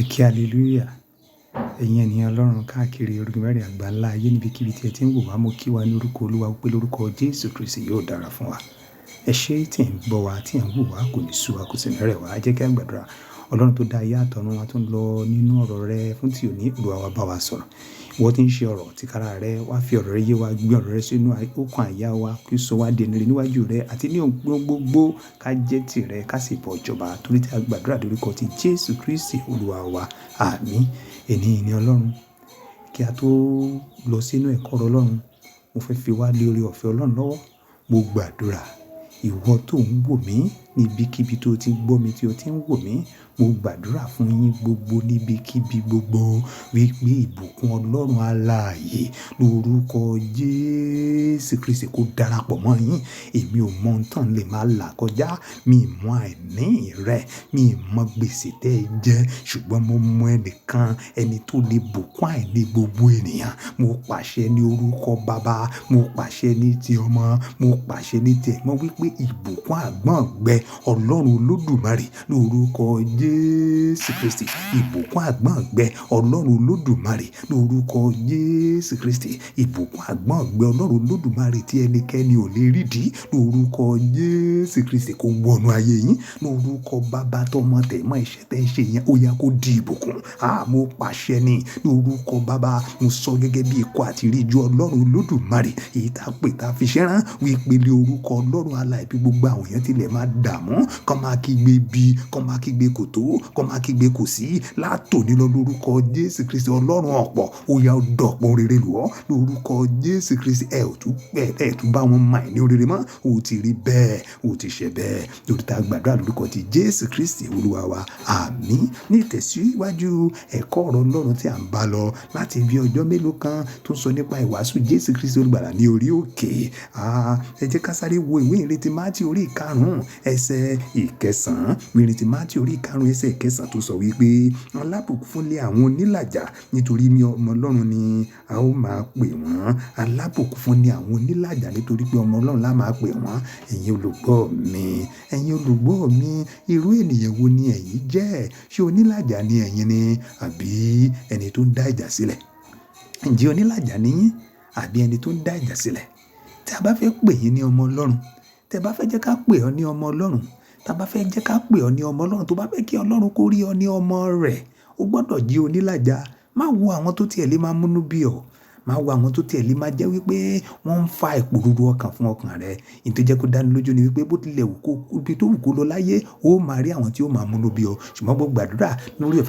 Ẹ kí hallelujah. Ẹ̀yin ènìyàn Ọlọ́run káàkiri orígun mẹ́rin àgbáńlá ayé níbikíbi tí ẹ ti ń wò wá, mo kí wa ní orúkọ Olúwa wípé lórúkọ Jésù Kristi yóò dára fún wa. Ẹ ṣé tí ẹ̀ ń gbọ́ wa, tí ẹ̀ ń wò wá, kò ní sú wa, kò sì ní rẹ̀ wá. Ẹ jẹ́ kí a gbàdúrà. Ọlọ́run tó dá ayé àtọ̀run wa tó ń lọ nínú ọ̀rọ̀ rẹ fún tí òní, Olúwa wa bá wa sọ̀rọ̀. Ìwọ tí ń ṣe ọ̀rọ̀ tìkára rẹ, wá fi ọ̀rọ̀ rẹ yé wa, gbé ọ̀rọ̀ rẹ sínú ọkàn àyà wa, kí ó sọ wá di ẹni rere níwájú rẹ àti ní ohun gbogbo ká jẹ́ tìrẹ ká sì bọ́ ìjọba. Torí tí a gbàdúrà lórúkọ ti Jésù Kristi Olúwa wa. Àmín. Ẹ̀yin ènìyàn Ọlọ́run, kí a tó lọ sínú ẹ̀kọ́ ọ̀rọ̀ Ọlọ́run, mo fẹ́ fi wá lé oore ọ̀fẹ́ Ọlọ́run lọ́wọ́. Mo gbàdúrà, ìwọ tó ń wò mí níbikíbi tó ti ń gbọ́ mi, tí o ti ń wò mí, mo gbàdúrà fún yín gbogbo níbikíbi gbogbo wípé ìbùkún Ọlọ́run alààyè lórúkọ Jésù Kristi kó darapọ̀ mọ́ yín. Èmi ò mọ ohun tán lè máa là kọjá, mi ò mọ àìní rẹ, mi ò mọ gbèsè tẹ́ ẹ jẹ, ṣùgbọ́n mo mọ ẹnìkan, ẹni tó lè bùkún àìní gbogbo ènìyàn. Mo pàṣẹ ní orúkọ Baba, mo pàṣẹ ní ti ọmọ, mo pàṣẹ ní ti ẹ̀mọ́ wípé ìbùkún àgbọ̀ngbẹ Ọlọ́run Olódùmarè lórúkọ Jésù Kristi. Ìbùkún àgbọ̀ngbẹ Ọlọ́run Olódùmarè lórúkọ Jésù Kristi. Ìbùkún àgbọ̀ngbẹ Ọlọ́run Olódùmarè tí ẹnikẹ́ni ò lè rí dí lórúkọ Jésù Kristi kó wọnú ayé yín. Lórúkọ Baba tọmọ tẹ̀mọ́ iṣẹ́ tẹ́ ń ṣe yẹn, ó yá kó di ìbùkún. À, mo pàṣẹ ní lórúkọ Baba, mo sọ gẹ́gẹ́ bí ikọ̀ àti ìríjú Ọlọ́run Olódùmarè, èyí tá pè tá fi ṣẹ́rán wípé lé orúkọ Ọlọ́run alààyè bí gbogbo àwọn èèyàn tilẹ̀ máa dààmú, kọ́ máa kígbe bí, kọ́ máa kígbe kò tó, kọ́ máa kígbe kò sí. Látòní lọ lórúkọ Jésù Kristi Ọlọ́run ọ̀pọ̀, ó yá ó dọ̀pọ̀ rere lù ọ́. Lórúkọ Jésù Kristi, ẹ ò tún pẹ́, ẹ tún bá wọn máa ní orere mọ́. Ó ti rí bẹ́ẹ̀, ó ti ṣe bẹ́ẹ̀. Torí tá gbàdúrà lórúkọ ti Jésù Kristi Olúwa wa. Àmín. Ní ìtẹ̀síwájú ẹ̀kọ́ ọ̀rọ̀ Ọlọ́run tí à ń bá lọ láti bí ọjọ́ mélòó kan tó ń sọ nípa ìwàásù Jésù Kristi Olùgbàlà ní orí òkè. À, ẹ jẹ́ ká sáré wo ìwé ìrètí Mátíù orí ìkarùn-ún ẹsẹ̀ ìkẹsàn-án. Ìwé ìrètí Mátíù orí ìkarùn-ún ẹsẹ̀ ìkẹsàn-án tó sọ wípé alábùkún fún ni àwọn onílàjà nítorí ní ọmọ Ọlọ́run ni a ó máa pè wọ́n. Alábùkún fún ni àwọn onílàjà nítorí pé ọmọ Ọlọ́run la máa pè wọ́n. Ẹ̀yin olùgbọ́ mi, ẹ̀yin olùgbọ́ mi, irú ènìyàn wo ni ẹ̀yin jẹ́? Ṣé onílàjà ni ẹ̀yin ni àbí ẹni tó ń dá ìjà sílẹ̀? Ǹjẹ́ onílàjà ni yín àbí ẹni tó ń dá ìjà sílẹ̀? Tí a bá fẹ́ pè yín ní ọmọ Ọlọ́run, tí ẹ bá fẹ́ jẹ́ ká pè ọ́ ní ọmọ Ọlọ́run, tí a bá fẹ́ jẹ́ ká pè ọ́ ní ọmọ Ọlọ́run, tó bá fẹ́ kí Ọlọ́run kó rí ọ ní ọmọ rẹ̀, o gbọdọ̀ jẹ́ onílàjà. Má wo àwọn tó tiẹ̀ lè máa múnú bí ọ. Má wo àwọn tó tiẹ̀ lè máa jẹ́ wípé wọ́n ń fa ìpòrúru ọkàn fún ọkàn rẹ. Èyí tó jẹ́ kó dáni lójú ni wípé bó tilẹ̀ wù kó, ibi tó wù kó lọ láyé, ó máa rí àwọn tí ó máa múnú bí ọ. Ṣùgbọ́n mo gbàdúrà lórí ọ̀fẹ́.